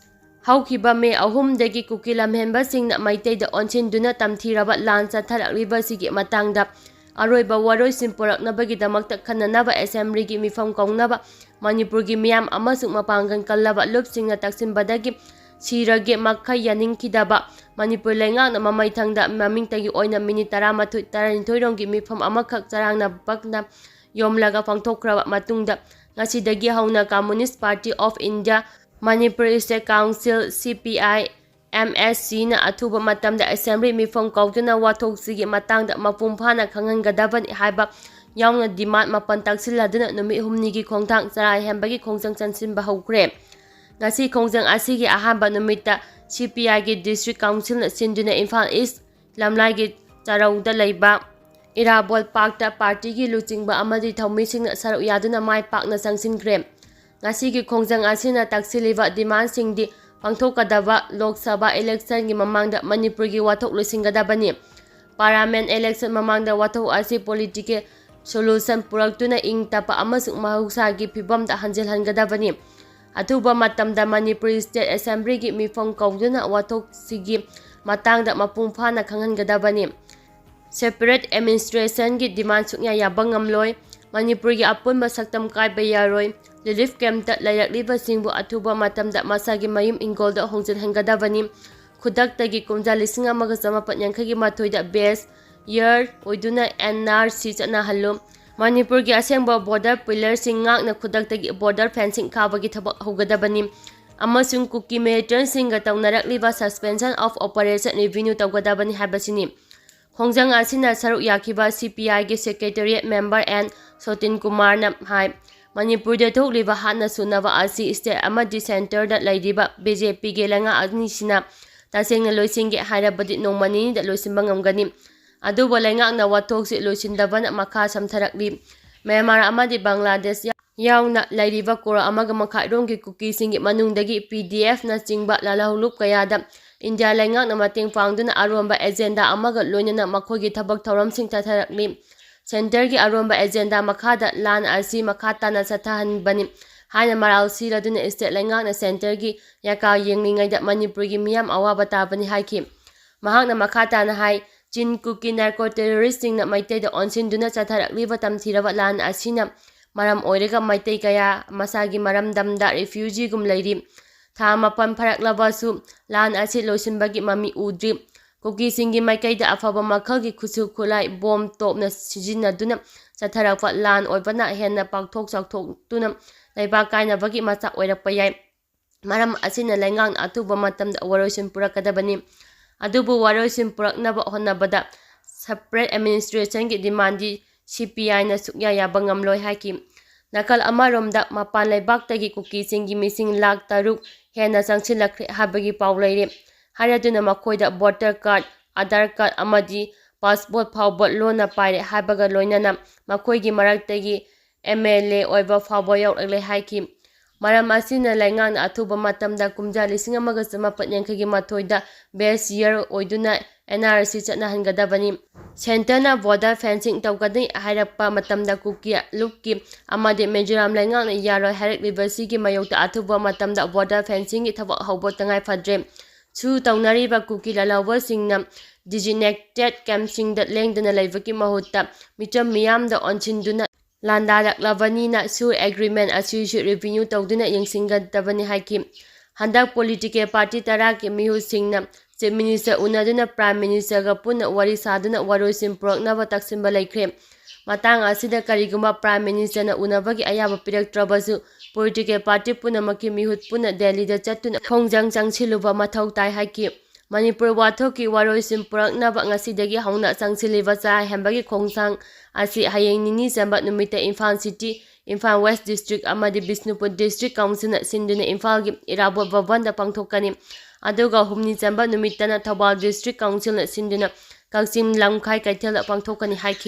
ꯍꯧꯈꯤꯕ ꯃꯦ ꯑꯍꯨꯝꯗꯒꯤ ꯀꯨꯀꯤ ꯂꯝꯍꯦꯟꯕꯁꯤꯡꯅ ꯃꯩꯇꯩꯗ ꯑꯣꯟꯁꯤꯟꯗꯨꯅ ꯇꯝꯊꯤꯔꯕ ꯂꯥꯟ ꯆꯠꯊꯔꯛꯂꯤꯕꯁꯤꯒꯤ ꯃꯇꯥꯡꯗ ꯑꯔꯣꯏꯕ ꯋꯥꯔꯣꯏꯁꯤꯟ ꯄꯨꯔꯛꯅꯕꯒꯤꯗꯃꯛꯇ ꯈꯟꯅꯅꯕ ꯑꯦꯁꯦꯝꯕ꯭ꯂꯤꯒꯤ ꯃꯤꯐꯝ ꯀꯧꯅꯕ ꯃꯅꯤꯄꯨꯔꯒꯤ ꯃꯤꯌꯥꯝ ꯑꯃꯁꯨꯡ ꯃꯄꯥꯡꯒꯜ ꯀꯜꯂꯕ ꯂꯨꯞꯁꯤꯡꯅ ꯇꯛꯁꯤꯟꯕꯗꯒꯤ ꯁꯤꯔꯒꯦ ꯃꯈꯩ ꯌꯥꯅꯤꯡꯈꯤꯗꯕ ꯃꯅꯤꯄꯨꯔ ꯂꯩꯉꯥꯛꯅ ꯃꯃꯩꯊꯪꯗ ꯃꯃꯤꯡꯇꯒꯤ ꯑꯣꯏꯅ ꯃꯤꯅꯤꯠ ꯇꯔꯥꯃꯥꯊꯣꯏ, ꯇꯔꯥꯅꯤꯊꯣꯏꯔꯣꯝꯒꯤ ꯃꯤꯐꯝ ꯑꯃꯈꯛ ꯆꯔꯥꯡꯅ ꯄꯛꯅ ꯌꯣꯝꯂꯒ ꯄꯥꯡꯊꯣꯛꯈ꯭ꯔꯕ ꯃꯇꯨꯡꯗ ꯉꯁꯤꯗꯒꯤ ꯍꯧꯅ Communist Party of India Manipur State Council, C P I, M S Cꯅ ꯑꯊꯨꯕ ꯃꯇꯝꯗ ꯑꯦꯁꯦꯝꯕ꯭ꯂꯤ ꯃꯤꯐꯝ ꯀꯧꯗꯨꯅ ꯋꯥꯊꯣꯛꯁꯤꯒꯤ ꯃꯇꯥꯡꯗ ꯃꯄꯨꯡ ꯐꯥꯅ ꯈꯪꯍꯟꯒꯗꯕꯅꯤ ꯍꯥꯏꯕ ꯌꯥꯎꯅ ꯗꯤꯃꯥꯟ ꯃꯥꯄꯟ ꯇꯥꯛꯁꯤꯜꯂꯗꯨꯅ ꯅꯨꯃꯤꯠ ꯍꯨꯝꯅꯤꯒꯤ ꯈꯣꯡꯊꯥꯡ ꯆꯔꯥ ꯍꯦꯟꯕꯒꯤ ꯈꯣꯡꯖꯪ ꯆꯪꯁꯤꯟꯕ ꯍꯧꯈ꯭ꯔꯦ꯫ ꯉꯁꯤ ꯈꯣꯡꯖꯪ ꯑꯁꯤꯒꯤ ꯑꯍꯥꯟꯕ ꯅꯨꯃꯤꯠꯇ ꯁꯤ ꯄꯤ ꯑꯥꯏꯒꯤ ꯗꯤꯁꯇ꯭ꯔꯤꯛ ꯀꯥꯎꯟꯁꯤꯜꯅ ꯁꯤꯟꯗꯨꯅ ꯏꯝꯐꯥꯜ ꯏꯁ ꯂꯝꯂꯥꯏꯒꯤ ꯆꯥꯔꯧꯗ ꯂꯩꯕ ꯏꯔꯥꯕꯣꯠ ꯄꯥꯔꯛꯇ ꯄꯥꯔꯇꯤꯒꯤ ꯂꯨꯆꯤꯡꯕ ꯑꯃꯗꯤ ꯊꯧꯃꯤꯁꯤꯡꯅ ꯁꯔꯨꯛ ꯌꯥꯗꯨꯅ ꯃꯥꯏ ꯄꯥꯛꯅ ꯆꯪꯁꯤꯟꯈ꯭ꯔꯦ꯫ ꯉꯁꯤꯒꯤ ꯈꯣꯡꯖꯪ ꯑꯁꯤꯅ ꯇꯥꯛꯁꯤꯜꯂꯤꯕ ꯗꯤꯃꯥꯟꯁꯤꯡꯗꯤ ꯄꯥꯡꯊꯣꯛꯀꯗꯕ ꯂꯣꯛ ꯁꯚꯥ ꯏꯂꯦꯛꯁꯟꯒꯤ ꯃꯃꯥꯡꯗ ꯃꯅꯤꯄꯨꯔꯒꯤ ꯋꯥꯊꯣꯛ ꯂꯣꯏꯁꯤꯟꯒꯗꯕꯅꯤ꯫ ꯄꯥꯔꯂꯤꯌꯥꯃꯦꯟ ꯏꯂꯦꯛꯁꯟ ꯃꯃꯥꯡꯗ ꯋꯥꯊꯣꯛ ꯑꯁꯤ ꯄꯣꯂꯤꯇꯤꯀꯦꯜ ꯁꯣꯂꯨꯁꯟ ꯄꯨꯔꯛꯇꯨꯅ ꯏꯪ ꯇꯞꯄ ꯑꯃꯁꯨꯡ ꯃꯍꯧꯁꯥꯒꯤ ꯐꯤꯕꯝꯗ ꯍꯟꯖꯤꯜꯍꯟꯒꯗꯕꯅꯤ꯫ ꯑꯊꯨꯕ ꯃꯇꯝꯗ ꯃꯅꯤꯄꯨꯔꯤ ꯁ꯭ꯇꯦꯠ ꯑꯦꯁꯦꯝꯕ꯭ꯂꯤꯒꯤ ꯃꯤꯐꯝ ꯀꯧꯗꯨꯅ ꯋꯥꯊꯣꯛꯁꯤꯒꯤ ꯃꯇꯥꯡꯗ ꯃꯄꯨꯡ ꯐꯥꯅ ꯈꯪꯍꯟꯒꯗꯕꯅꯤ꯫ ꯁꯦꯄꯔꯦꯠ ꯑꯦꯗꯃꯤꯅꯤꯁꯇ꯭ꯔꯦꯁꯟꯒꯤ ꯗꯤꯃꯥꯟ ꯁꯨꯛꯌꯥ ꯌꯥꯕ ꯉꯝꯂꯣꯏ꯫ ꯃꯅꯤꯄꯨꯔꯒꯤ ꯑꯄꯨꯟꯕ ꯁꯛꯇꯝ ꯀꯥꯏꯕ ꯌꯥꯔꯣꯏ꯫ ꯔꯤꯂꯤꯐ ꯀꯦꯝꯞꯇ ꯂꯩꯔꯛꯂꯤꯕꯁꯤꯡꯕꯨ ꯑꯊꯨꯕ ꯃꯇꯝꯗ ꯃꯁꯥꯒꯤ ꯃꯌꯨꯝ ꯏꯪꯒꯣꯜꯗ ꯍꯣꯡꯖꯤꯟꯍꯟꯒꯗꯕꯅꯤ꯫ ꯈꯨꯗꯛꯇꯒꯤ ꯀꯨꯝꯖꯥ ꯂꯤꯁꯤꯡ ꯑꯃꯒ ꯆꯃꯥꯄꯟ ꯌꯥꯡꯈꯩꯒꯤ ꯃꯥꯊꯣꯏꯗ ꯕꯦꯁ ꯌꯔ ꯑꯣꯏꯗꯨꯅ ꯑꯦꯟ ꯑꯥꯔ ꯁꯤ ꯆꯠꯅꯍꯜꯂꯨ꯫ ꯃꯅꯤꯄꯨꯔꯒꯤ ꯑꯁꯦꯡꯕ ꯕꯣꯔꯗꯔ ꯄꯤꯂꯔꯁꯤꯡ ꯉꯥꯛꯅ ꯈꯨꯗꯛꯇꯒꯤ ꯕꯣꯔꯗꯔ ꯐꯦꯟꯁꯤꯡ ꯈꯥꯕꯒꯤ ꯊꯕꯛ ꯍꯧꯒꯗꯕꯅꯤ ꯑꯃꯁꯨꯡ ꯀꯨꯀꯤ ꯃꯤꯂꯤꯇꯦꯟꯁꯤꯡꯒ ꯇꯧꯅꯔꯛꯂꯤꯕ suspension of operation renew ꯇꯧꯒꯗꯕꯅꯤ ꯍꯥꯏꯕꯁꯤꯅꯤ꯫ ꯈꯣꯡꯖꯪ ꯑꯁꯤꯅ ꯁꯔꯨꯛ ꯌꯥꯈꯤꯕ ꯁꯤ ꯄꯤ ꯑꯥꯏꯒꯤ ꯁꯦꯀ꯭ꯔꯦꯇꯦꯔꯤꯌꯦꯠ ꯃꯦꯝꯕꯔ ꯑꯦꯟ ꯁꯣꯇꯤꯟ ꯀꯨꯃꯥꯔꯅ ꯍꯥꯏ, ꯃꯅꯤꯄꯨꯔꯗ ꯊꯣꯛꯂꯤꯕ ꯍꯥꯠꯅ ꯁꯨꯅꯕ ꯑꯁꯤ ꯁ꯭ꯇꯦꯠ ꯑꯃꯗꯤ ꯁꯦꯟꯇꯔꯗ ꯂꯩꯔꯤꯕ ꯕꯤ ꯖꯦ ꯄꯤꯒꯤ ꯂꯩꯉꯥꯛ ꯑꯅꯤꯁꯤꯅ ꯇꯁꯦꯡꯅ ꯂꯣꯏꯁꯤꯟꯒꯦ ꯍꯥꯏꯔꯕꯗꯤ ꯅꯣꯡꯃ ꯅꯤꯅꯤꯗ ꯂꯣꯏꯁꯤꯟꯕ ꯉꯝꯒꯅꯤ꯫ ꯑꯗꯨꯕꯨ ꯂꯩꯉꯥꯛꯅ ꯋꯥꯊꯣꯛꯁꯤ ꯂꯣꯏꯁꯤꯟꯗꯕꯅ ꯃꯈꯥ ꯁꯝꯊꯔꯛꯂꯤ꯫ ꯃ꯭ꯌꯥꯟꯃꯥꯔ ꯑꯃꯗꯤ ꯕꯪꯒ꯭ꯂꯥꯗꯦꯁ ꯌꯥꯎꯅ ꯂꯩꯔꯤꯕ ꯀ꯭ꯔꯣꯔ ꯑꯃꯒ ꯃꯈꯥꯏ ꯔꯣꯝꯒꯤ ꯀꯨꯀꯤꯁꯤꯡꯒꯤ ꯃꯅꯨꯡꯗꯒꯤ ꯄꯤ ꯗꯤ ꯑꯦꯐꯅ ꯆꯤꯡꯕ ꯂꯥꯜꯍꯧꯂꯨꯞ ꯀꯌꯥꯗ ꯏꯟꯗꯤꯌꯥ ꯂꯩꯉꯥꯛꯅ ꯃꯇꯦꯡ ꯄꯥꯡꯗꯨꯅ ꯑꯔꯣꯟꯕ ꯑꯦꯖꯦꯟꯗꯥ ꯑꯃꯒ ꯂꯣꯏꯅꯅ ꯃꯈꯣꯏꯒꯤ ꯊꯕꯛ ꯊꯧꯔꯝꯁꯤꯡ ꯆꯠꯊꯔꯛꯂꯤ꯫ ꯁꯦꯟꯇꯔꯒꯤ ꯑꯔꯣꯟꯕ ꯑꯦꯖꯦꯟꯗꯥ ꯃꯈꯥꯗ ꯂꯥꯟ ꯑꯁꯤ ꯃꯈꯥ ꯇꯥꯅ ꯆꯠꯊꯍꯟꯕꯅꯤ ꯍꯥꯏꯅ ꯃꯔꯥꯜ ꯁꯤꯔꯗꯨꯅ ꯁ꯭ꯇꯦꯠ ꯂꯩꯉꯥꯛꯅ ꯁꯦꯟꯇꯔꯒꯤ ꯌꯥꯀꯥ ꯌꯦꯡꯂꯤꯉꯩꯗ ꯃꯅꯤꯄꯨꯔꯒꯤ ꯃꯤꯌꯥꯝ ꯑꯋꯥꯕ ꯇꯥꯕꯅꯤ ꯍꯥꯏꯈꯤ꯫ ꯃꯍꯥꯛꯅ ꯃꯈꯥ ꯇꯥꯅ ꯍꯥꯏ, ꯆꯤꯟ ꯀꯨꯀꯤ ꯅꯥꯔꯀꯣ ꯇꯦꯔꯣꯔꯤꯁꯁꯤꯡꯅ ꯃꯩꯇꯩꯗ ꯑꯣꯟꯁꯤꯟꯗꯨꯅ ꯆꯠꯊꯔꯛꯂꯤꯕ ꯇꯝꯊꯤꯔꯕ ꯂꯥꯟ ꯑꯁꯤꯅ ꯃꯔꯝ ꯑꯣꯏꯔꯒ ꯃꯩꯇꯩ ꯀꯌꯥ ꯃꯁꯥꯒꯤ ꯃꯔꯝꯗꯝꯗ ꯔꯤꯐ꯭ꯌꯨꯖꯤꯒꯨꯝ ꯂꯩꯔꯤ꯫ ꯊꯥ ꯃꯥꯄꯟ ꯐꯥꯔꯛꯂꯕꯁꯨ ꯂꯥꯟ ꯑꯁꯤ ꯂꯣꯏꯁꯤꯟꯕꯒꯤ ꯃꯃꯤ ꯎꯗ꯭ꯔꯤ꯫ ꯀꯨꯀꯤꯁꯤꯡꯒꯤ ꯃꯥꯏꯀꯩꯗ ꯑꯐꯕ ꯃꯈꯜꯒꯤ ꯈꯨꯠꯁꯨ ꯈꯨꯠꯂꯥꯏ ꯕꯣꯝ ꯇꯣꯞꯅ ꯁꯤꯖꯤꯟꯅꯗꯨꯅ ꯆꯠꯊꯔꯛꯄ ꯂꯥꯟ ꯑꯣꯏꯕꯅ ꯍꯦꯟꯅ ꯄꯥꯛꯊꯣꯛ ꯆꯥꯎꯊꯣꯛꯇꯨꯅ ꯂꯩꯕꯥꯛ ꯀꯥꯏꯅꯕꯒꯤ ꯃꯆꯥꯛ ꯑꯣꯏꯔꯛꯄ ꯌꯥꯏ꯫ ꯃꯔꯝ ꯑꯁꯤꯅ ꯂꯩꯉꯥꯛꯅ ꯑꯊꯨꯕ ꯃꯇꯝꯗ ꯋꯥꯔꯣꯏꯁꯤꯟ ꯄꯨꯔꯛꯀꯗꯕꯅꯤ꯫ ꯑꯗꯨꯕꯨ ꯋꯥꯔꯣꯏꯁꯤꯟ ꯄꯨꯔꯛꯅꯕ ꯍꯣꯠꯅꯕꯗ separate administrationꯒꯤ demandꯗꯤ ꯁꯤ ꯄꯤ ꯑꯥꯏꯅ ꯁꯨꯛꯌꯥ ꯌꯥꯕ ꯉꯝꯂꯣꯏ ꯍꯥꯏꯈꯤ꯫ ꯅꯥꯀꯜ ꯑꯃꯔꯣꯝꯗ ꯃꯄꯥꯟ ꯂꯩꯕꯥꯛꯇꯒꯤ ꯀꯨꯀꯤꯁꯤꯡꯒꯤ ꯃꯤꯁꯤꯡ ꯂꯥꯈ ꯇꯔꯨꯛ ꯍꯦꯟꯅ ꯆꯪꯁꯤꯜꯂꯛꯈ꯭ꯔꯦ ꯍꯥꯏꯕꯒꯤ ꯄꯥꯎ ꯂꯩꯔꯤ꯫ ꯍꯥꯏꯔꯗꯨꯅ ꯃꯈꯣꯏꯗ voter card, Aadhaar card ꯑꯃꯗꯤ passport ꯐꯥꯎꯕ ꯂꯣꯟꯅ ꯄꯥꯏꯔꯦ ꯍꯥꯏꯕꯒ ꯂꯣꯏꯅꯅ ꯃꯈꯣꯏꯒꯤ ꯃꯔꯛꯇꯒꯤ ꯑꯦꯝ ꯑꯦꯜ ꯑꯦ ꯑꯣꯏꯕ ꯐꯥꯎꯕ ꯌꯥꯎꯔꯛꯂꯦ ꯍꯥꯏꯈꯤ꯫ ꯃꯔꯝ ꯑꯁꯤꯅ ꯂꯩꯉꯥꯛꯅ ꯑꯊꯨꯕ ꯃꯇꯝꯗ ꯀꯨꯝꯖꯥ ꯂꯤꯁꯤꯡ ꯑꯃꯒ ꯆꯃꯥꯄꯟ ꯌꯥꯡꯈꯩꯒꯤ ꯃꯥꯊꯣꯏꯗ base year ꯑꯣꯏꯗꯨꯅ ꯑꯦꯟ ꯑꯥꯔ ꯁꯤ ꯆꯠꯅꯍꯟꯒꯗꯕꯅꯤ꯫ ꯁꯦꯟꯇꯔꯅ border fencing ꯇꯧꯒꯅꯤ ꯍꯥꯏꯔꯛꯄ ꯃꯇꯝꯗ ꯀꯨꯀꯤ ꯂꯨꯞꯀꯤ ꯑꯃꯗꯤ ꯃꯤꯖꯣꯔꯥꯝ ꯂꯩꯉꯥꯛꯅ ꯌꯥꯔꯣꯏ ꯍꯥꯏꯔꯛꯂꯤꯕꯁꯤꯒꯤ ꯃꯥꯌꯣꯛꯇ ꯑꯊꯨꯕ ꯃꯇꯝꯗ border fencingꯒꯤ ꯊꯕꯛ ꯍꯧꯕ ꯇꯉꯥꯏ ꯐꯗ꯭ꯔꯦ꯫ ꯁꯨ ꯇꯧꯅꯔꯤꯕ ꯀꯨꯀꯤ ꯂꯥꯜꯍꯧꯕꯁꯤꯡꯅ designated campꯁꯤꯡꯗ ꯂꯦꯡꯗꯅ ꯂꯩꯕꯒꯤ ꯃꯍꯨꯠꯇ ꯃꯤꯆꯝ ꯃꯤꯌꯥꯝꯗ ꯑꯣꯟꯁꯤꯟꯗꯨꯅ ꯂꯥꯟꯗꯥꯔꯛꯂꯕꯅꯤꯅ ꯁꯨ agreement ꯑꯁꯤꯁꯨ renew ꯇꯧꯗꯨꯅ ꯌꯦꯡꯁꯤꯟꯒꯗꯕꯅꯤ ꯍꯥꯏꯈꯤ꯫ ꯍꯟꯗꯛ political party ꯇꯔꯥꯒꯤ ꯃꯤꯍꯨꯠꯁꯤꯡꯅ Chief Minister ꯎꯅꯗꯨꯅ Prime Ministerꯒ ꯄꯨꯟꯅ ꯋꯥꯔꯤ ꯁꯥꯗꯨꯅ ꯋꯥꯔꯣꯏꯁꯤꯟ ꯄꯨꯔꯛꯅꯕ ꯇꯛꯁꯤꯟꯕ ꯂꯩꯈ꯭ꯔꯦ꯫ ꯃꯇꯥꯡ ꯑꯁꯤꯗ ꯀꯔꯤꯒꯨꯝꯕ Prime Ministerꯅ ꯎꯅꯕꯒꯤ ꯑꯌꯥꯕ ꯄꯤꯔꯛꯇ꯭ꯔꯕꯁꯨ, political party ꯄꯨꯝꯅꯃꯛꯀꯤ ꯃꯤꯍꯨꯠ ꯄꯨꯟꯅ ꯗꯦꯜꯂꯤꯗ ꯆꯠꯇꯨꯅ ꯈꯣꯡꯖꯪ ꯆꯪꯁꯤꯜꯂꯨꯕ ꯃꯊꯧ ꯇꯥꯏ ꯍꯥꯏꯈꯤ꯫ ꯃꯅꯤꯄꯨꯔ ꯋꯥꯊꯣꯛꯀꯤ ꯋꯥꯔꯣꯏꯁꯤꯟ ꯄꯨꯔꯛꯅꯕ ꯉꯁꯤꯗꯒꯤ ꯍꯧꯅ ꯆꯪꯁꯤꯜꯂꯤꯕ ꯆꯔꯥꯏ ꯍꯦꯟꯕꯒꯤ ꯈꯣꯡꯖꯪ ꯑꯁꯤ ꯍꯌꯦꯡ ꯅꯤꯅꯤ ꯆꯟꯕ ꯅꯨꯃꯤꯠꯇ Imphal City, Imphal West District ꯑꯃꯗꯤ ꯕꯤꯁꯅꯨꯄꯨꯔ District Councilꯅ ꯁꯤꯟꯗꯨꯅ ꯏꯝꯐꯥꯜꯒꯤ ꯏꯔꯥꯕꯣꯠ ꯚꯕꯟꯗ ꯄꯥꯡꯊꯣꯛꯀꯅꯤ꯫ ꯑꯗꯨꯒ ꯍꯨꯝꯅꯤ ꯆꯟꯕ ꯅꯨꯃꯤꯠꯇꯅ ꯊꯧꯕꯥꯜ District Councilꯅ ꯁꯤꯟꯗꯨꯅ ꯀꯛꯆꯤꯡ ꯂꯝꯈꯥꯏ ꯀꯩꯊꯦꯜꯗ ꯄꯥꯡꯊꯣꯛꯀꯅꯤ ꯍꯥꯏꯈꯤ꯫